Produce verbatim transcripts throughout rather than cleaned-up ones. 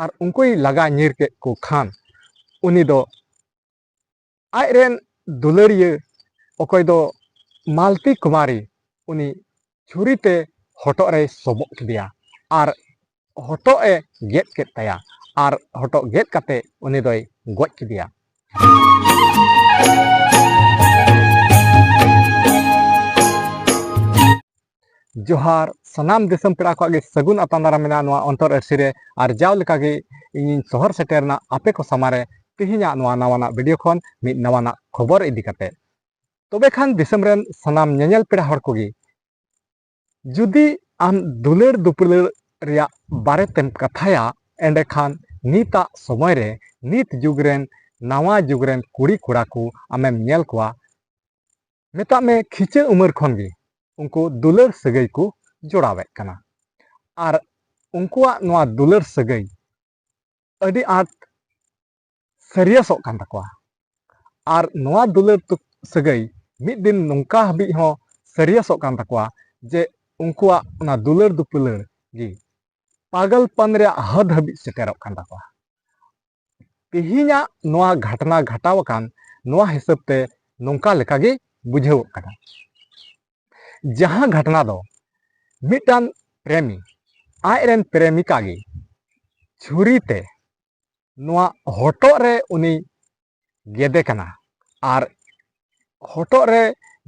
ᱟᱨ ᱩᱱᱠᱩᱭ ᱞᱟᱜᱟ ᱧᱤᱨ ᱠᱮᱫ ᱠᱚ ᱠᱷᱟᱱ, ᱩᱱᱤ ᱫᱚ ᱟᱡ ᱨᱮᱱ ᱫᱩᱞᱟᱹᱲᱤᱭᱟᱹ, ᱚᱠᱚᱭ ᱫᱚ ᱢᱟᱞᱛᱤ ᱠᱩᱢᱟᱨᱤ, ᱩᱱᱤ ᱪᱷᱩᱨᱤ ᱛᱮ ᱦᱚᱴᱚᱜ ᱨᱮᱭ ᱥᱚᱵᱚᱜ ᱠᱮᱫᱮᱭᱟ ᱟᱨ ᱦᱚᱴᱚᱜ ᱮ ᱜᱮᱫ ᱠᱮᱫ ᱛᱟᱭᱟ ᱟᱨ ᱦᱚᱴᱚᱜ ᱜᱮᱫ ᱠᱟᱛᱮ ᱩᱱᱤ ᱫᱚᱭ ᱜᱚᱡ ᱠᱮᱫᱮᱭᱟ᱾ ᱡᱚᱦᱟᱨ, ᱥᱟᱱᱟᱢ ᱫᱤᱥᱚᱢ ᱯᱮᱲᱟ ᱠᱚᱣᱟᱜ ᱜᱮ ᱥᱟᱹᱜᱩᱱ ᱟᱛᱟᱝ ᱫᱟᱨᱟᱢ ᱢᱮᱱᱟᱜᱼᱟ ᱱᱚᱣᱟ ᱚᱱᱛᱚᱨ ᱟᱹᱨᱥᱤ ᱨᱮ᱾ ᱟᱨ ᱡᱟᱣ ᱞᱮᱠᱟᱜᱮ ᱤᱧᱤᱧ ᱥᱚᱦᱚᱨ ᱥᱮᱴᱮᱨ ᱮᱱᱟ ᱟᱯᱮ ᱠᱚ ᱥᱟᱢᱟᱝ ᱨᱮ ᱛᱮᱦᱮᱧᱟᱜ ᱱᱚᱣᱟ ᱱᱟᱣᱟᱱᱟᱜ ᱵᱷᱤᱰᱤᱭᱳ ᱠᱷᱚᱱ ᱢᱤᱫ ᱱᱟᱣᱟᱱᱟᱜ ᱠᱷᱚᱵᱚᱨ ᱤᱫᱤ ᱠᱟᱛᱮ᱾ ᱛᱚᱵᱮ ᱠᱷᱟᱱ ᱫᱤᱥᱚᱢ ᱨᱮᱱ ᱥᱟᱱᱟᱢ ᱧᱮᱧᱮᱞ ᱯᱮᱲᱟ ᱦᱚᱲ ᱠᱚᱜᱮ, ᱡᱩᱫᱤ ᱟᱢ ᱫᱩᱞᱟᱹᱲ ᱫᱩᱯᱞᱟᱹᱲ ᱨᱮᱭᱟᱜ ᱵᱟᱨᱮ ᱛᱮᱢ ᱠᱟᱛᱷᱟᱭᱟ, ᱮᱸᱰᱮᱠᱷᱟᱱ ᱱᱤᱛᱟᱜ ᱥᱚᱢᱚᱭ ᱨᱮ ᱱᱤᱛ ᱡᱩᱜᱽ ᱨᱮᱱ ᱱᱟᱣᱟ ᱡᱩᱜᱽ ᱨᱮᱱ ᱠᱩᱲᱤ ᱠᱚᱲᱟ ᱠᱚ ᱟᱢᱮᱢ ᱧᱮᱞ ᱠᱚᱣᱟ, ᱢᱮᱛᱟᱜ ᱢᱮ ᱠᱷᱤᱪᱟᱹ ᱩᱢᱮᱨ ᱠᱷᱚᱱ ᱜᱮ ᱩᱱᱠᱩ ᱫᱩᱞᱟᱹᱲ ᱥᱟᱹᱜᱟᱹᱭ ᱠᱚ ᱡᱚᱲᱟᱣᱮᱫ ᱠᱟᱱᱟ᱾ ᱟᱨ ᱩᱱᱠᱩᱣᱟᱜ ᱱᱚᱣᱟ ᱫᱩᱞᱟᱹᱲ ᱥᱟᱹᱜᱟᱹᱭ ᱟᱹᱰᱤ ᱟᱸᱴ ᱥᱟᱹᱨᱤᱭᱟᱥᱚᱜ ᱠᱟᱱ ᱛᱟᱠᱚᱣᱟ᱾ ᱟᱨ ᱱᱚᱣᱟ ᱫᱩᱞᱟᱹᱲ ᱛᱩ-, ᱥᱟᱹᱜᱟᱹᱭ ᱢᱤᱫ ᱫᱤᱱ ᱱᱚᱝᱠᱟ ᱦᱟᱹᱵᱤᱡ ᱦᱚᱸ ᱥᱟᱹᱨᱤᱭᱟᱥᱚᱜ ᱠᱟᱱ ᱛᱟᱠᱚᱣᱟ ᱡᱮ ᱩᱱᱠᱩᱣᱟᱜ ᱚᱱᱟ ᱫᱩᱞᱟᱹᱲ ᱫᱩᱯᱩᱞᱟᱹᱲ ᱜᱮ ᱯᱟᱜᱚᱞᱯᱟᱱ ᱨᱮᱭᱟᱜ ᱦᱟᱫ ᱦᱟᱹᱵᱤᱡ ᱥᱮᱴᱮᱨᱚᱜ ᱠᱟᱱ ᱛᱟᱠᱚᱣᱟ᱾ ᱛᱮᱦᱮᱧᱟᱜ ᱱᱚᱣᱟ ᱜᱷᱟᱴᱱᱟ ᱜᱷᱟᱴᱟᱣ ᱟᱠᱟᱱ ᱱᱚᱣᱟ ᱦᱤᱥᱟᱹᱵ ᱛᱮ ᱱᱚᱝᱠᱟ ᱞᱮᱠᱟ ᱜᱮ ᱵᱩᱡᱷᱟᱹᱣᱚᱜ ᱠᱟᱱᱟ᱾ ᱡᱟᱦᱟᱸ ᱜᱷᱟᱴᱱᱟ ᱫᱚ ᱢᱤᱫᱴᱟᱝ ᱯᱨᱮᱢᱤ ᱟᱡ ᱨᱮᱱ ᱯᱨᱮᱢᱤᱠᱟ ᱜᱮ ᱪᱷᱩᱨᱤ ᱛᱮ ᱱᱚᱣᱟ ᱦᱚᱴᱚᱜ ᱨᱮ ᱩᱱᱤ ᱜᱮᱫᱮ ᱠᱟᱱᱟ ᱟᱨ ᱦᱚᱴᱚᱜ ᱨᱮ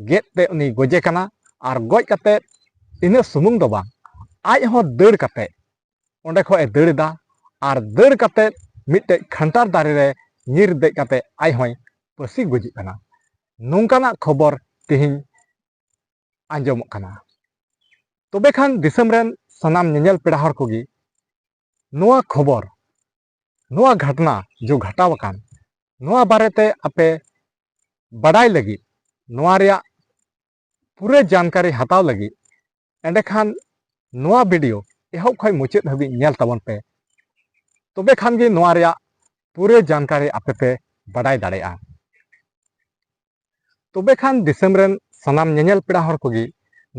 ᱜᱮᱫ ᱛᱮ ᱩᱱᱤ ᱜᱚᱡᱮ ᱠᱟᱱᱟ᱾ ᱟᱨ ᱜᱚᱡ ᱠᱟᱛᱮ ᱤᱱᱟᱹ ᱥᱩᱢᱩᱝ ᱫᱚ ᱵᱟᱝ, ᱟᱡ ᱦᱚᱸ ᱫᱟᱹᱲ ᱠᱟᱛᱮ ᱚᱸᱰᱮ ᱠᱷᱚᱱ ᱮ ᱫᱟᱹᱲ ᱮᱫᱟ ᱟᱨ ᱫᱟᱹᱲ ᱠᱟᱛᱮ ᱢᱤᱫᱴᱮᱡ ᱠᱷᱟᱱᱴᱟᱲ ᱫᱟᱨᱮ ᱨᱮ ᱧᱤᱨ ᱫᱮᱡ ᱠᱟᱛᱮ ᱟᱡ ᱦᱚᱸᱭ ᱯᱟᱹᱥᱤ ᱜᱩᱡᱩᱜ ᱠᱟᱱᱟ᱾ ᱱᱚᱝᱠᱟᱱᱟᱜ ᱠᱷᱚᱵᱚᱨ ᱛᱮᱦᱮᱧ ᱟᱸᱡᱚᱢᱚᱜ ᱠᱟᱱᱟ᱾ ᱛᱚᱵᱮ ᱠᱷᱟᱱ ᱫᱤᱥᱚᱢ ᱨᱮᱱ ᱥᱟᱱᱟᱢ ᱧᱮᱧᱮᱞ ᱯᱮᱲᱟ ᱦᱚᱲ ᱠᱚᱜᱮ ᱱᱚᱣᱟ ᱠᱷᱚᱵᱚᱨ, ᱱᱚᱣᱟ ᱜᱷᱟᱴᱱᱟ ᱡᱚ ᱜᱷᱟᱴᱟᱣ ᱟᱠᱟᱱ, ᱱᱚᱣᱟ ᱵᱟᱨᱮᱛᱮ ᱟᱯᱮ ᱵᱟᱰᱟᱭ ᱞᱟᱹᱜᱤᱫ, ᱱᱚᱣᱟ ᱨᱮᱭᱟᱜ ᱯᱩᱨᱟᱹ ᱡᱟᱱᱠᱟᱨᱤ ᱦᱟᱛᱟᱣ ᱞᱟᱹᱜᱤᱫ, ᱮᱸᱰᱮᱠᱷᱟᱱ ᱱᱚᱣᱟ ᱵᱷᱤᱰᱤᱭᱳ ᱮᱦᱚᱵ ᱠᱷᱚᱱ ᱢᱩᱪᱟᱹᱫ ᱦᱟᱹᱵᱤᱡ ᱧᱮᱞ ᱛᱟᱵᱚᱱ ᱯᱮ᱾ ᱛᱚᱵᱮ ᱠᱷᱟᱱ ᱜᱮ ᱱᱚᱣᱟ ᱨᱮᱭᱟᱜ ᱯᱩᱨᱟᱹ ᱡᱟᱱᱠᱟᱨᱤ ᱟᱯᱮ ᱯᱮ ᱵᱟᱰᱟᱭ ᱫᱟᱲᱮᱭᱟᱜᱼᱟ᱾ ᱛᱚᱵᱮ ᱠᱷᱟᱱ ᱫᱤᱥᱚᱢ ᱨᱮᱱ ᱥᱟᱱᱟᱢ ᱧᱮᱧᱮᱞ ᱯᱮᱲᱟ ᱦᱚᱲ ᱠᱚᱜᱮ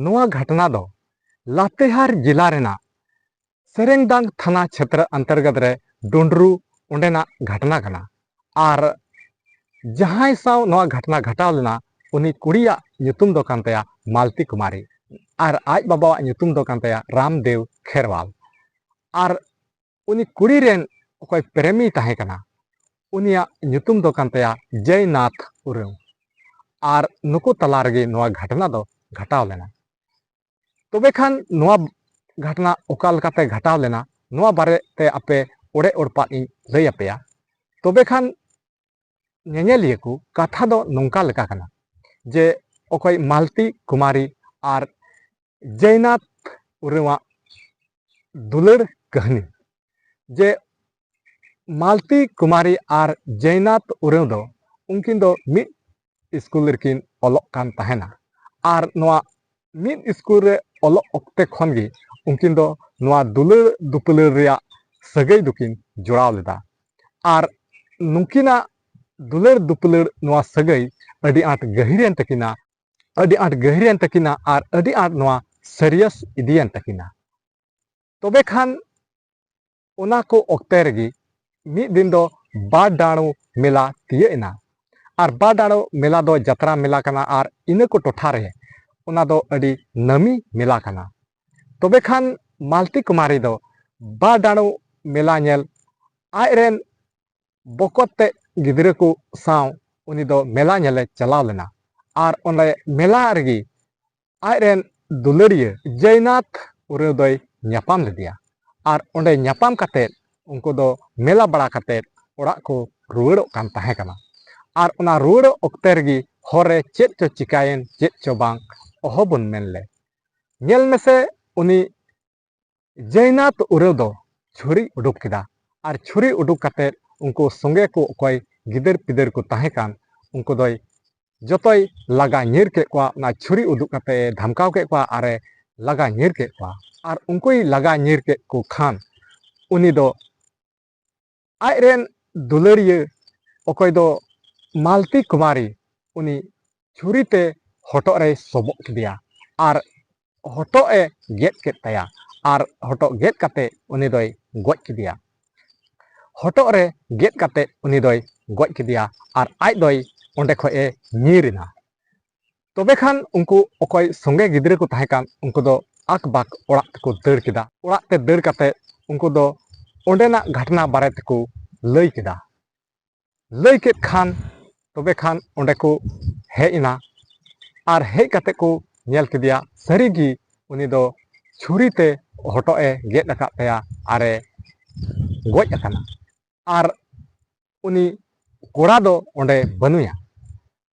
ᱱᱚᱣᱟ ᱜᱷᱟᱴᱱᱟ ᱫᱚ ᱞᱟᱛᱮᱦᱟᱨ ᱡᱮᱞᱟ ᱨᱮᱱᱟᱜ ᱥᱮᱨᱮᱝᱰᱟᱝ ᱛᱷᱟᱱᱟ ᱪᱷᱮᱛᱨᱚ ᱚᱱᱛᱚᱨᱜᱚᱛ ᱨᱮ ᱰᱩᱸᱰᱨᱩ ᱚᱸᱰᱮᱱᱟᱜ ᱜᱷᱟᱴᱱᱟ ᱠᱟᱱᱟ᱾ ᱟᱨ ᱡᱟᱦᱟᱸᱭ ᱥᱟᱶ ᱱᱚᱣᱟ ᱜᱷᱟᱴᱱᱟ ᱜᱷᱟᱴᱟᱣ ᱞᱮᱱᱟ, ᱩᱱᱤ ᱠᱩᱲᱤᱭᱟᱜ ᱧᱩᱛᱩᱢ ᱫᱚ ᱠᱟᱱ ᱛᱟᱭᱟ ᱢᱟᱞᱛᱤ ᱠᱩᱢᱟᱨᱤ, ᱟᱨ ᱟᱡ ᱵᱟᱵᱟᱣᱟᱜ ᱧᱩᱛᱩᱢ ᱫᱚ ᱠᱟᱱ ᱛᱟᱭᱟ ᱨᱟᱢᱫᱮᱣ ᱠᱷᱮᱨᱣᱟᱞ᱾ ᱟᱨ ᱩᱱᱤ ᱠᱩᱲᱤ ᱨᱮᱱ ᱚᱠᱚᱭ ᱯᱨᱮᱢᱤ ᱛᱟᱦᱮᱸ ᱠᱟᱱᱟ, ᱩᱱᱤᱭᱟᱜ ᱧᱩᱛᱩᱢ ᱫᱚ ᱠᱟᱱ ᱛᱟᱭᱟ ᱡᱚᱭᱱᱟᱛᱷ ᱩᱨᱟᱹᱣ᱾ ᱟᱨ ᱱᱩᱠᱩ ᱛᱟᱞᱟ ᱨᱮᱜᱮ ᱱᱚᱣᱟ ᱜᱷᱟᱴᱱᱟ ᱫᱚ ᱜᱷᱟᱴᱟᱣ ᱞᱮᱱᱟ᱾ ᱛᱚᱵᱮ ᱠᱷᱟᱱ ᱱᱚᱣᱟ ᱜᱷᱟᱴᱱᱟ ᱚᱠᱟ ᱞᱮᱠᱟᱛᱮ ᱜᱷᱟᱴᱟᱣ ᱞᱮᱱᱟ, ᱱᱚᱣᱟ ᱵᱟᱨᱮᱛᱮ ᱟᱯᱮ ᱚᱲᱮ ᱚᱲᱯᱟᱫ ᱤᱧ ᱞᱟᱹᱭ ᱟᱯᱮᱭᱟ᱾ ᱛᱚᱵᱮ ᱠᱷᱟᱱ ᱧᱮᱧᱮᱞᱤᱭᱟᱹ ᱠᱚ, ᱠᱟᱛᱷᱟ ᱫᱚ ᱱᱚᱝᱠᱟ ᱞᱮᱠᱟ ᱠᱟᱱᱟ ᱡᱮ ᱚᱠᱚᱭ ᱢᱟᱞᱛᱤ ᱠᱩᱢᱟᱨᱤ ᱟᱨ ᱡᱚᱭᱱᱟᱛᱷ ᱩᱨᱟᱹᱣᱟᱜ ᱫᱩᱞᱟᱹᱲ ᱠᱟᱹᱦᱱᱤ, ᱡᱮ ᱢᱟᱞᱛᱤ ᱠᱩᱢᱟᱨᱤ ᱟᱨ ᱡᱚᱭᱱᱟᱛᱷ ᱩᱨᱟᱹᱣ ᱫᱚ ᱩᱱᱠᱤᱱ ᱫᱚ ᱢᱤᱫ ᱥᱠᱩᱞ ᱨᱮᱠᱤᱱ ᱚᱞᱚᱜ ᱠᱟᱱ ᱛᱟᱦᱮᱱᱟ᱾ ᱟᱨ ᱱᱚᱣᱟ ᱢᱤᱫ ᱥᱠᱩᱞ ᱨᱮ ᱚᱞᱚᱜ ᱚᱠᱛᱮ ᱠᱷᱚᱱ ᱜᱮ ᱩᱱᱠᱤᱱ ᱫᱚ ᱱᱚᱣᱟ ᱫᱩᱞᱟᱹᱲ ᱫᱩᱯᱞᱟᱹᱲ ᱨᱮᱭᱟᱜ ᱥᱟᱹᱜᱟᱹᱭ ᱫᱚᱠᱤᱱ ᱡᱚᱲᱟᱣ ᱞᱮᱫᱟ᱾ ᱟᱨ ᱱᱩᱠᱤᱱᱟᱜ ᱫᱩᱞᱟᱹᱲ ᱫᱩᱯᱞᱟᱹᱲ ᱱᱚᱣᱟ ᱥᱟᱹᱜᱟᱹᱭ ᱟᱹᱰᱤ ᱟᱸᱴ ᱜᱟᱹᱦᱤᱨᱮᱱ ᱛᱟᱹᱠᱤᱱᱟ, ᱟᱹᱰᱤ ᱟᱸᱴ ᱜᱟᱹᱦᱤᱨᱮᱱ ᱛᱟᱹᱠᱤᱱᱟ ᱟᱨ ᱟᱹᱰᱤ ᱟᱸᱴ ᱱᱚᱣᱟ ᱥᱤᱨᱤᱭᱟᱥ ᱤᱫᱤᱭᱮᱱ ᱛᱟᱹᱠᱤᱱᱟ᱾ ᱛᱚᱵᱮ ᱠᱷᱟᱱ ᱚᱱᱟ ᱠᱚ ᱚᱠᱛᱮ ᱨᱮᱜᱮ ᱢᱤᱫ ᱫᱤᱱ ᱫᱚ ᱵᱟᱨᱰᱟᱬᱩ ᱢᱮᱞᱟ ᱛᱤᱭᱟᱹᱜ ᱮᱱᱟ᱾ ᱟᱨ ᱵᱟᱨᱰᱟᱬᱩ ᱢᱮᱞᱟ ᱫᱚ ᱡᱟᱛᱨᱟ ᱢᱮᱞᱟ ᱠᱟᱱᱟ ᱟᱨ ᱤᱱᱟᱹ ᱠᱚ ᱴᱚᱴᱷᱟ ᱨᱮ ᱚᱱᱟ ᱫᱚ ᱟᱹᱰᱤ ᱱᱟᱹᱢᱤ ᱢᱮᱞᱟ ᱠᱟᱱᱟ᱾ ᱛᱚᱵᱮ ᱠᱷᱟᱱ ᱢᱟᱞᱛᱤ ᱠᱩᱢᱟᱨᱤ ᱫᱚ ᱵᱟᱨᱰᱟᱬᱩ ᱢᱮᱞᱟ ᱧᱮᱞ ᱟᱡ ᱨᱮᱱ ᱵᱚᱠᱚᱛ ᱛᱮᱫ ᱜᱤᱫᱽᱨᱟᱹ ᱠᱚ ᱥᱟᱶ ᱩᱱᱤ ᱫᱚ ᱢᱮᱞᱟ ᱧᱮᱞᱮ ᱪᱟᱞᱟᱣ ᱞᱮᱱᱟ᱾ ᱟᱨ ᱚᱸᱰᱮ ᱢᱮᱞᱟ ᱨᱮᱜᱮ ᱟᱡ ᱨᱮᱱ ᱫᱩᱞᱟᱹᱲᱤᱭᱟᱹ ᱡᱚᱭᱱᱟᱛᱷ ᱩᱨᱟᱹᱣ ᱫᱚᱭ ᱧᱟᱯᱟᱢ ᱞᱮᱫᱮᱭᱟ᱾ ᱟᱨ ᱚᱸᱰᱮ ᱧᱟᱯᱟᱢ ᱠᱟᱛᱮᱫ ᱩᱱᱠᱩ ᱫᱚ ᱢᱮᱞᱟ ᱵᱟᱲᱟ ᱠᱟᱛᱮᱫ ᱚᱲᱟᱜ ᱠᱚ ᱨᱩᱣᱟᱹᱲᱚᱜ ᱠᱟᱱ ᱛᱟᱦᱮᱸ ᱠᱟᱱᱟ᱾ ᱟᱨ ᱚᱱᱟ ᱨᱩᱣᱟᱹᱲᱚᱜ ᱚᱠᱛᱮ ᱨᱮᱜᱮ ᱦᱚᱨ ᱨᱮ ᱪᱮᱫ ᱪᱚ ᱪᱤᱠᱟᱹᱭᱮᱱ, ᱪᱮᱫ ᱪᱚ ᱵᱟᱝ, ᱚᱦᱚᱵᱚᱱ ᱢᱮᱱ ᱞᱮ᱾ ᱧᱮᱞ ᱢᱮᱥᱮ, ᱩᱱᱤ ᱡᱚᱭᱱᱟᱛᱷ ᱩᱨᱟᱹᱣ ᱫᱚ ᱪᱷᱩᱨᱤ ᱩᱰᱩᱠ ᱠᱮᱫᱟ᱾ ᱟᱨ ᱪᱷᱩᱨᱤ ᱩᱰᱩᱠ ᱠᱟᱛᱮᱫ ᱩᱱᱠᱩ ᱥᱚᱸᱜᱮ ᱠᱚ ᱚᱠᱚᱭ ᱜᱤᱫᱟᱹᱨ ᱯᱤᱫᱟᱹᱨ ᱠᱚ ᱛᱟᱦᱮᱸ ᱠᱟᱱ, ᱩᱱᱠᱩ ᱫᱚᱭ ᱡᱚᱛᱚᱭ ᱞᱟᱜᱟ ᱧᱤᱨ ᱠᱮᱫ ᱠᱚᱣᱟ᱾ ᱚᱱᱟ ᱪᱷᱩᱨᱤ ᱩᱫᱩᱜ ᱠᱟᱛᱮ ᱮ ᱫᱷᱟᱢᱠᱟᱣ ᱠᱮᱫ ᱠᱚᱣᱟ ᱟᱨ ᱮ ᱞᱟᱜᱟ ᱧᱤᱨ ᱠᱮᱫ ᱠᱚᱣᱟ᱾ ᱟᱨ ᱩᱱᱠᱩᱭ ᱞᱟᱜᱟ ᱧᱤᱨ ᱠᱮᱫ ᱠᱚ ᱠᱷᱟᱱ ᱩᱱᱤ ᱫᱚ ᱟᱡ ᱨᱮᱱ ᱫᱩᱞᱟᱹᱲᱤᱭᱟᱹ ᱚᱠᱚᱭ ᱫᱚ ᱢᱟᱞᱛᱤ ᱠᱩᱢᱟᱨᱤ, ᱩᱱᱤ ᱪᱷᱩᱨᱤ ᱛᱮ ᱦᱚᱴᱚᱜ ᱨᱮᱭ ᱥᱚᱵᱚᱜ ᱠᱮᱫᱮᱭᱟ ᱟᱨ ᱦᱚᱴᱚᱜ ᱮ ᱜᱮᱫ ᱠᱮᱫ ᱛᱟᱭᱟ᱾ ᱟᱨ ᱦᱚᱴᱚᱜ ᱜᱮᱫ ᱠᱟᱛᱮ ᱩᱱᱤ ᱫᱚᱭ ᱜᱚᱡ ᱠᱮᱫᱮᱭᱟ᱾ ᱦᱚᱴᱚᱜ ᱨᱮ ᱜᱮᱫ ᱠᱟᱛᱮ ᱩᱱᱤ ᱫᱚᱭ ᱜᱚᱡ ᱠᱮᱫᱮᱭᱟ ᱟᱨ ᱟᱡ ᱫᱚᱭ ᱚᱸᱰᱮ ᱠᱷᱚᱡ ᱮ ᱧᱤᱨ ᱮᱱᱟ᱾ ᱛᱚᱵᱮ ᱠᱷᱟᱱ ᱩᱱᱠᱩ ᱚᱠᱚᱭ ᱥᱚᱸᱜᱮ ᱜᱤᱫᱽᱨᱟᱹ ᱠᱚ ᱛᱟᱦᱮᱸ ᱠᱟᱱ, ᱩᱱᱠᱩ ᱫᱚ ᱟᱠᱵᱟᱠ ᱚᱲᱟᱜ ᱛᱮᱠᱚ ᱫᱟᱹᱲ ᱠᱮᱫᱟ᱾ ᱚᱲᱟᱜ ᱛᱮ ᱫᱟᱹᱲ ᱠᱟᱛᱮ ᱩᱱᱠᱩ ᱫᱚ ᱚᱸᱰᱮᱱᱟᱜ ᱜᱷᱟᱴᱱᱟ ᱵᱟᱨᱮ ᱛᱮᱠᱚ ᱞᱟᱹᱭ ᱠᱮᱫᱟ᱾ ᱞᱟᱹᱭ ᱠᱮᱫ ᱠᱷᱟᱱ ᱛᱚᱵᱮ ᱠᱷᱟᱱ ᱚᱸᱰᱮ ᱠᱚ ᱦᱮᱡ ᱮᱱᱟ ᱟᱨ ᱦᱮᱡ ᱠᱟᱛᱮ ᱠᱚ ᱧᱮᱞ ᱠᱮᱫᱮᱭᱟ, ᱥᱟᱹᱨᱤᱜᱮ ᱩᱱᱤ ᱫᱚ ᱪᱷᱩᱨᱤ ᱛᱮ ᱦᱚᱴᱚᱜ ᱮ ᱜᱮᱫ ᱟᱠᱟᱫ ᱛᱟᱭᱟ ᱟᱨᱮ ᱜᱚᱡ ᱟᱠᱟᱱᱟ᱾ ᱟᱨ ᱩᱱᱤ ᱠᱚᱲᱟ ᱫᱚ ᱚᱸᱰᱮ ᱵᱟᱹᱱᱩᱭᱟ᱾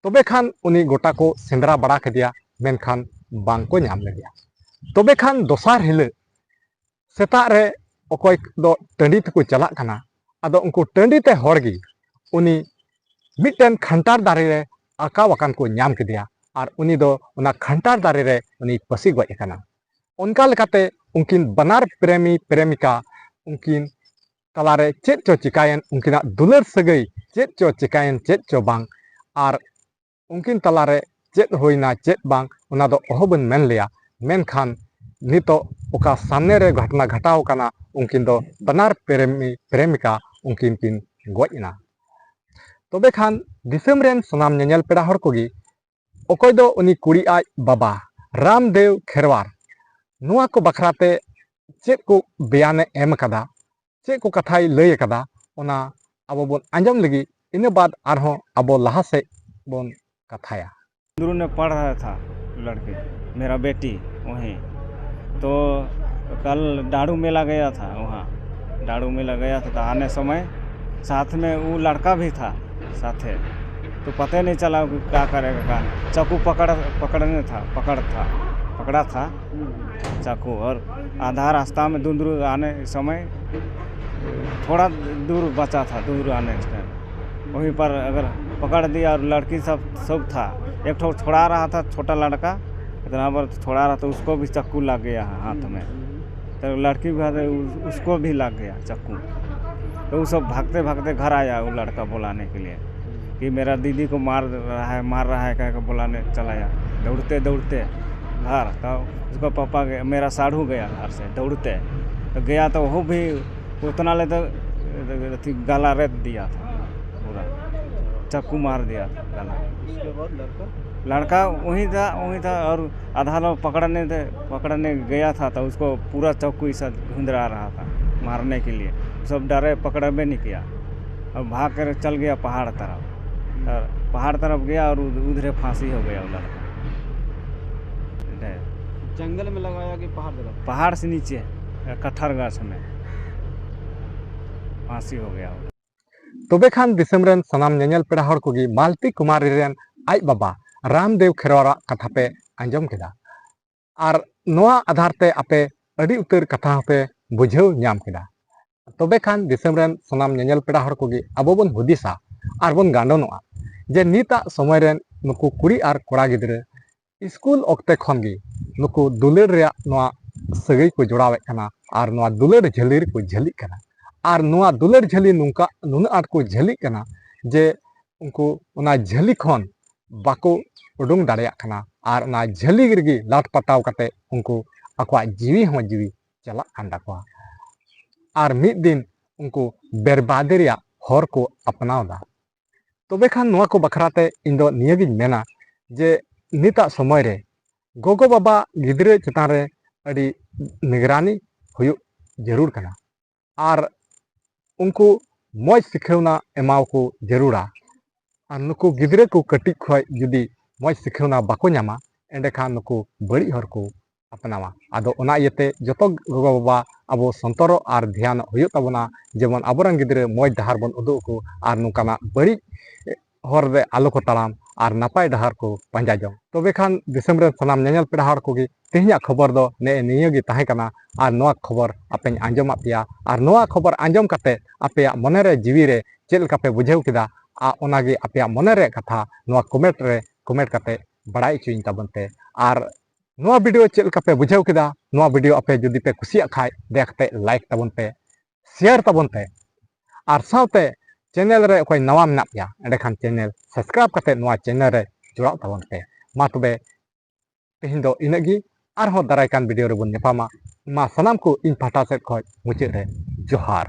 ᱛᱚᱵᱮ ᱠᱷᱟᱱ ᱩᱱᱤ ᱜᱚᱴᱟ ᱠᱚ ᱥᱮᱸᱫᱽᱨᱟ ᱵᱟᱲᱟ ᱠᱮᱫᱮᱭᱟ, ᱢᱮᱱᱠᱷᱟᱱ ᱵᱟᱝ ᱠᱚ ᱧᱟᱢ ᱞᱮᱫᱮᱭᱟ᱾ ᱛᱚᱵᱮ ᱠᱷᱟᱱ ᱫᱚᱥᱟᱨ ᱦᱤᱞᱳᱜ ᱥᱮᱛᱟᱜ ᱨᱮ ᱚᱠᱚᱭ ᱫᱚ ᱴᱟᱺᱰᱤ ᱛᱮᱠᱚ ᱪᱟᱞᱟᱜ ᱠᱟᱱᱟ, ᱟᱫᱚ ᱩᱱᱠᱩ ᱴᱟᱺᱰᱤ ᱛᱮ ᱦᱚᱲ ᱜᱮ ᱩᱱᱤ ᱢᱤᱫᱴᱮᱱ ᱠᱷᱟᱱᱴᱟᱲ ᱫᱟᱨᱮ ᱨᱮ ᱟᱠᱟᱣ ᱟᱠᱟᱱ ᱠᱚ ᱧᱟᱢ ᱠᱮᱫᱮᱭᱟ ᱟᱨ ᱩᱱᱤ ᱫᱚ ᱚᱱᱟ ᱠᱷᱟᱱᱴᱟᱲ ᱫᱟᱨᱮ ᱨᱮ ᱩᱱᱤ ᱯᱟᱹᱥᱤ ᱜᱚᱡ ᱟᱠᱟᱱᱟ᱾ ᱚᱱᱠᱟ ᱞᱮᱠᱟᱛᱮ ᱩᱱᱠᱤᱱ ᱵᱟᱱᱟᱨ ᱯᱨᱮᱢᱤ ᱯᱨᱮᱢᱤᱠᱟ ᱩᱱᱠᱤᱱ ᱛᱟᱞᱟᱨᱮ ᱪᱮᱫ ᱪᱚ ᱪᱤᱠᱟᱭᱮᱱ, ᱩᱱᱠᱤᱱᱟᱜ ᱫᱩᱞᱟᱹᱲ ᱥᱟᱹᱜᱟᱹᱭ ᱪᱮᱫ ᱪᱚ ᱪᱤᱠᱟᱭᱮᱱ, ᱪᱮᱫ ᱪᱚ ᱵᱟᱝ, ᱟᱨ ᱩᱱᱠᱤᱱ ᱛᱟᱞᱟᱨᱮ ᱪᱮᱫ ᱦᱩᱭᱱᱟ ᱪᱮᱫ ᱵᱟᱝ, ᱚᱱᱟ ᱫᱚ ᱚᱦᱚᱵᱚᱱ ᱢᱮᱱ ᱞᱮᱭᱟ᱾ ᱢᱮᱱᱠᱷᱟᱱ ᱱᱤᱛᱚᱜ ᱚᱠᱟ ᱥᱟᱢᱱᱮ ᱨᱮ ᱜᱷᱚᱴᱚᱱᱟ ᱜᱷᱟᱴᱟᱣ ᱠᱟᱱᱟ, ᱩᱱᱠᱤᱱ ᱫᱚ ᱵᱟᱱᱟᱨ ᱯᱨᱮᱢᱤ ᱯᱨᱮᱢᱤᱠᱟ ᱩᱱᱠᱤᱱ ᱠᱤᱱ ᱜᱚᱡ ᱮᱱᱟ᱾ ᱛᱚᱵᱮ ᱠᱷᱟᱱ ᱫᱤᱥᱚᱢ ᱨᱮᱱ ᱥᱟᱱᱟᱢ ᱧᱮᱧᱮᱞ ᱯᱮᱲᱟ ᱦᱚᱲ ᱠᱚᱜᱮ, ᱚᱠᱚᱭ ᱫᱚ ᱩᱱᱤ ᱠᱩᱲᱤ ᱟᱡ ᱵᱟᱵᱟ ᱨᱟᱢᱫᱮᱣ ᱠᱷᱮᱨᱣᱟᱨ, ᱱᱚᱣᱟ ᱠᱚ ᱵᱟᱠᱷᱨᱟ ᱛᱮ ᱪᱮᱫ ᱠᱚ ᱵᱮᱭᱟᱱᱮ ᱮᱢ ᱟᱠᱟᱫᱟ, ᱪᱮᱫ ᱠᱚ ᱠᱟᱛᱷᱟᱭ ᱞᱟᱹᱭ ᱟᱠᱟᱫᱟ, ᱚᱱᱟ ᱟᱵᱚ ᱵᱚᱱ ᱟᱸᱡᱚᱢ ᱞᱟᱹᱜᱤᱫ, ᱤᱱᱟᱹ ᱵᱟᱫ ᱟᱨᱦᱚᱸ ᱟᱵᱚ ᱞᱟᱦᱟ ᱥᱮᱫ ᱵᱚᱱ ᱠᱟᱛᱷᱟᱭᱟ᱾ दूर में पढ़ रहा था लड़की, मेरा बेटी वहीं। तो कल डाड़ू मेला गया था वहाँ, डाड़ू मेला गया था तो आने समय साथ में वो लड़का भी था साथे, तो पता ही नहीं चला कि क्या करेगा क्या। चाकू पकड़ पकड़ने था पकड़ था पकड़ा था चाकू, और आधा रास्ता में धुंधुर आने समय थोड़ा दूर बचा था, दूर आने से वहीं पर अगर पकड़ दिया और लड़की सब सब था, एक ठो छोड़ा रहा था छोटा लड़का, इतना बार छोड़ा रहा था, उसको भी चाकू लग गया है हाथ में। तो लड़की भी है, उसको भी लग गया चाकू। तो वो सब भागते भागते घर आया वो लड़का बुलाने के लिए कि मेरा दीदी को मार रहा है, मार रहा है कह के बुलाने चला आया दौड़ते दौड़ते। घर, तो उसको पापा गए, मेरा साढ़ू गया घर से दौड़ते, तो गया तो वो भी उतना ले तो अथी गला रेत दिया था पूरा, चाकू मार दिया था गला। उसके बाद लड़का? लड़का वहीं था, वहीं था, और आधा लोग पकड़ने थे, पकड़ने गया था तो उसको पूरा चाकू ऐसा घुंदरा रहा था मारने के लिए। सब डरे, पकड़ में नहीं किया, और भाग कर चल गया पहाड़ तरफ। और पहाड़ तरफ गया और उध- उधरे फांसी हो गया वो लड़का। जंगल में लगाया कि पहाड़ तरफ? पहाड़ से नीचे, कटहर गाछ में फांसी हो गया वो। ᱛᱚᱵᱮ ᱠᱷᱟᱱ ᱫᱤᱥᱚᱢ ᱨᱮᱱ ᱥᱟᱱᱟᱢ ᱧᱮᱧᱮᱞ ᱯᱮᱲᱟ ᱦᱚᱲ ᱠᱚᱜᱮ ᱢᱟᱞᱛᱤ ᱠᱩᱢᱟᱨᱤ ᱨᱮᱱ ᱟᱡ ᱵᱟᱵᱟ ᱨᱟᱢᱫᱮᱣ ᱠᱷᱮᱨᱣᱟᱲᱟᱜ ᱠᱟᱛᱷᱟ ᱯᱮ ᱟᱸᱡᱚᱢ ᱠᱮᱫᱟ᱾ ᱟᱨ ᱱᱚᱣᱟ ᱟᱫᱷᱟᱨ ᱛᱮ ᱟᱯᱮ ᱟᱹᱰᱤ ᱩᱛᱟᱹᱨ ᱠᱟᱛᱷᱟ ᱦᱚᱸᱯᱮ ᱵᱩᱡᱷᱟᱹᱣ ᱧᱟᱢ ᱠᱮᱫᱟ᱾ ᱛᱚᱵᱮ ᱠᱷᱟᱱ ᱫᱤᱥᱚᱢ ᱨᱮᱱ ᱥᱟᱱᱟᱢ ᱧᱮᱧᱮᱞ ᱯᱮᱲᱟ ᱦᱚᱲ ᱠᱚᱜᱮ ᱟᱵᱚ ᱵᱚᱱ ᱦᱩᱫᱤᱥᱟ ᱟᱨ ᱵᱚᱱ ᱜᱟᱸᱰᱚᱱᱚᱜᱼᱟ ᱡᱮ ᱱᱤᱛᱟᱜ ᱥᱚᱢᱚᱭ ᱨᱮᱱ ᱱᱩᱠᱩ ᱠᱩᱲᱤ ᱟᱨ ᱠᱚᱲᱟ ᱜᱤᱫᱽᱨᱟᱹ ᱥᱠᱩᱞ ᱚᱠᱛᱮ ᱠᱷᱚᱱ ᱜᱮ ᱱᱩᱠᱩ ᱫᱩᱞᱟᱹᱲ ᱨᱮᱭᱟᱜ ᱱᱚᱣᱟ ᱥᱟᱹᱜᱟᱹᱭ ᱠᱚ ᱡᱚᱲᱟᱣᱮᱫ ᱠᱟᱱᱟ ᱟᱨ ᱱᱚᱣᱟ ᱫᱩᱞᱟᱹᱲ ᱡᱷᱟᱹᱞᱤ ᱨᱮᱠᱚ ᱡᱷᱟᱹᱞᱤᱜ ᱠᱟᱱᱟ᱾ ᱟᱨ ᱱᱚᱣᱟ ᱫᱩᱞᱟᱹᱲ ᱡᱷᱟᱹᱞᱤ ᱱᱚᱝᱠᱟ ᱱᱩᱱᱟᱹᱜ ᱟᱸᱴ ᱠᱚ ᱡᱷᱟᱹᱞᱤᱜ ᱠᱟᱱᱟ ᱡᱮ ᱩᱱᱠᱩ ᱚᱱᱟ ᱡᱷᱟᱹᱞᱤ ᱠᱷᱚᱱ ᱵᱟᱠᱚ ᱩᱰᱩᱝ ᱫᱟᱲᱮᱭᱟᱜ ᱠᱟᱱᱟ᱾ ᱟᱨ ᱚᱱᱟ ᱡᱷᱟᱹᱞᱤ ᱨᱮᱜᱮ ᱞᱟᱴ ᱯᱟᱴᱟᱣ ᱠᱟᱛᱮ ᱩᱱᱠᱩ ᱟᱠᱚᱣᱟᱜ ᱡᱤᱣᱤ ᱦᱚᱸ ᱡᱤᱣᱤ ᱪᱟᱞᱟᱜ ᱠᱟᱱ ᱛᱟᱠᱚᱣᱟ᱾ ᱟᱨ ᱢᱤᱫ ᱫᱤᱱ ᱩᱱᱠᱩ ᱵᱮᱨᱵᱟᱫᱤ ᱨᱮᱭᱟᱜ ᱦᱚᱨ ᱠᱚ ᱟᱯᱱᱟᱣ ᱮᱫᱟ᱾ ᱛᱚᱵᱮ ᱠᱷᱟᱱ ᱱᱚᱣᱟ ᱠᱚ ᱵᱟᱠᱷᱨᱟ ᱛᱮ ᱤᱧ ᱫᱚ ᱱᱤᱭᱟᱹᱜᱤᱧ ᱢᱮᱱᱟ ᱡᱮ ᱱᱤᱛᱟᱜ ᱥᱚᱢᱚᱭ ᱨᱮ ᱜᱚᱜᱚ ᱵᱟᱵᱟ ᱜᱤᱫᱽᱨᱟᱹ ᱪᱮᱛᱟᱱ ᱨᱮ ᱟᱹᱰᱤ ᱱᱤᱜᱽᱨᱟᱱᱤ ᱦᱩᱭᱩᱜ ᱡᱟᱹᱨᱩᱲ ᱠᱟᱱᱟ᱾ ᱟᱨ ᱩᱱᱠᱩ ᱢᱚᱡᱽ ᱥᱤᱠᱷᱟᱹᱣᱱᱟ ᱮᱢᱟᱣᱟᱠᱚ ᱡᱟᱹᱨᱩᱲᱟ᱾ ᱟᱨ ᱱᱩᱠᱩ ᱜᱤᱫᱽᱨᱟᱹ ᱠᱚ ᱠᱟᱹᱴᱤᱡ ᱠᱷᱚᱱ ᱡᱩᱫᱤ ᱢᱚᱡᱽ ᱥᱤᱠᱷᱟᱹᱣᱱᱟ ᱵᱟᱠᱚ ᱧᱟᱢᱟ, ᱮᱸᱰᱮᱠᱷᱟᱱ ᱱᱩᱠᱩ ᱵᱟᱹᱲᱤᱡ ᱦᱚᱨ ᱠᱚ ᱟᱯᱱᱟᱣᱟ᱾ ᱟᱫᱚ ᱚᱱᱟ ᱤᱭᱟᱹᱛᱮ ᱡᱚᱛᱚ ᱜᱚᱜᱚ ᱵᱟᱵᱟ ᱟᱵᱚ ᱥᱚᱱᱛᱚᱨᱚᱜ ᱟᱨ ᱫᱷᱮᱭᱟᱱᱚᱜ ᱦᱩᱭᱩᱜ ᱛᱟᱵᱚᱱᱟ, ᱡᱮᱢᱚᱱ ᱟᱵᱚᱨᱮᱱ ᱜᱤᱫᱽᱨᱟᱹ ᱢᱚᱡᱽ ᱰᱟᱦᱟᱨ ᱵᱚᱱ ᱩᱫᱩᱜ ᱟᱠᱚ ᱟᱨ ᱱᱚᱝᱠᱟᱱᱟᱜ ᱵᱟᱹᱲᱤᱡ ᱦᱚᱨ ᱨᱮ ᱟᱞᱚ ᱠᱚ ᱛᱟᱲᱟᱢ ᱟᱨ ᱱᱟᱯᱟᱭ ᱰᱟᱦᱟᱨ ᱠᱚ ᱯᱟᱸᱡᱟ ᱡᱚᱝ᱾ ᱛᱚᱵᱮ ᱠᱷᱟᱱ ᱫᱤᱥᱚᱢ ᱨᱮᱱ ᱥᱟᱱᱟᱢ ᱧᱮᱧᱮᱞ ᱯᱮᱲᱟ ᱦᱚᱲ ᱠᱚᱜᱮ ᱛᱮᱦᱮᱧᱟᱜ ᱠᱷᱚᱵᱚᱨ ᱫᱚ ᱱᱮᱜᱼᱮ ᱱᱤᱭᱟᱹ ᱜᱮ ᱛᱟᱦᱮᱸ ᱠᱟᱱᱟ᱾ ᱟᱨ ᱱᱚᱣᱟ ᱠᱷᱚᱵᱚᱨ ᱟᱯᱮᱧ ᱟᱸᱡᱚᱢᱟᱫ ᱯᱮᱭᱟ᱾ ᱟᱨ ᱱᱚᱣᱟ ᱠᱷᱚᱵᱚᱨ ᱟᱸᱡᱚᱢ ᱠᱟᱛᱮ ᱟᱯᱮᱭᱟᱜ ᱢᱚᱱᱮ ᱨᱮ ᱡᱤᱣᱤ ᱨᱮ ᱪᱮᱫ ᱞᱮᱠᱟ ᱯᱮ ᱵᱩᱡᱷᱟᱹᱣ ᱠᱮᱫᱟ, ᱟᱨ ᱚᱱᱟᱜᱮ ᱟᱯᱮᱭᱟᱜ ᱢᱚᱱᱮ ᱨᱮᱭᱟᱜ ᱠᱟᱛᱷᱟ ᱱᱚᱣᱟ ᱠᱚᱢᱮᱱᱴ ᱨᱮ ᱠᱚᱢᱮᱱᱴ ᱠᱟᱛᱮ ᱵᱟᱲᱟᱭ ᱦᱚᱪᱚᱧ ᱛᱟᱵᱚᱱ ᱯᱮ᱾ ᱟᱨ ᱱᱚᱣᱟ ᱵᱷᱤᱰᱤᱭᱳ ᱪᱮᱫ ᱞᱮᱠᱟ ᱯᱮ ᱵᱩᱡᱷᱟᱹᱣ ᱠᱮᱫᱟ? ᱱᱚᱣᱟ ᱵᱷᱤᱰᱤᱭᱳ ᱟᱯᱮ ᱡᱩᱫᱤ ᱯᱮ ᱠᱩᱥᱤᱭᱟᱜ ᱠᱷᱟᱡ, ᱫᱟᱭᱟ ᱠᱟᱛᱮ ᱞᱟᱭᱤᱠ ᱛᱟᱵᱚᱱ ᱯᱮ, ᱥᱮᱭᱟᱨ ᱛᱟᱵᱚᱱ ᱯᱮ, ᱟᱨ ᱥᱟᱶᱛᱮ ᱪᱮᱱᱮᱞ ᱨᱮ ᱚᱠᱚᱭ ᱱᱟᱣᱟ ᱢᱮᱱᱟᱜ ᱯᱮᱭᱟ, ᱮᱸᱰᱮᱠᱷᱟᱱ ᱪᱮᱱᱮᱞ ᱥᱟᱵᱥᱠᱨᱟᱭᱤᱵ ᱠᱟᱛᱮ ᱱᱚᱣᱟ ᱪᱮᱱᱮᱞ ᱨᱮ ᱡᱚᱲᱟᱣ ᱛᱟᱵᱚᱱ ᱯᱮ᱾ ᱢᱟ ᱛᱚᱵᱮ ᱛᱮᱦᱮᱧ ᱫᱚ ᱤᱱᱟᱹᱜ ᱜᱮ᱾ ᱟᱨᱦᱚᱸ ᱫᱟᱨᱟᱭ ᱠᱟᱱ ᱵᱷᱤᱰᱤᱭᱳ ᱨᱮᱵᱚᱱ ᱧᱟᱯᱟᱢᱟ᱾ ᱢᱟ ᱥᱟᱱᱟᱢ ᱠᱚ ᱤᱧ ᱯᱟᱦᱴᱟ ᱥᱮᱫ ᱠᱷᱚᱱ ᱢᱩᱪᱟᱹᱫ ᱨᱮ ᱡᱚᱦᱟᱨ᱾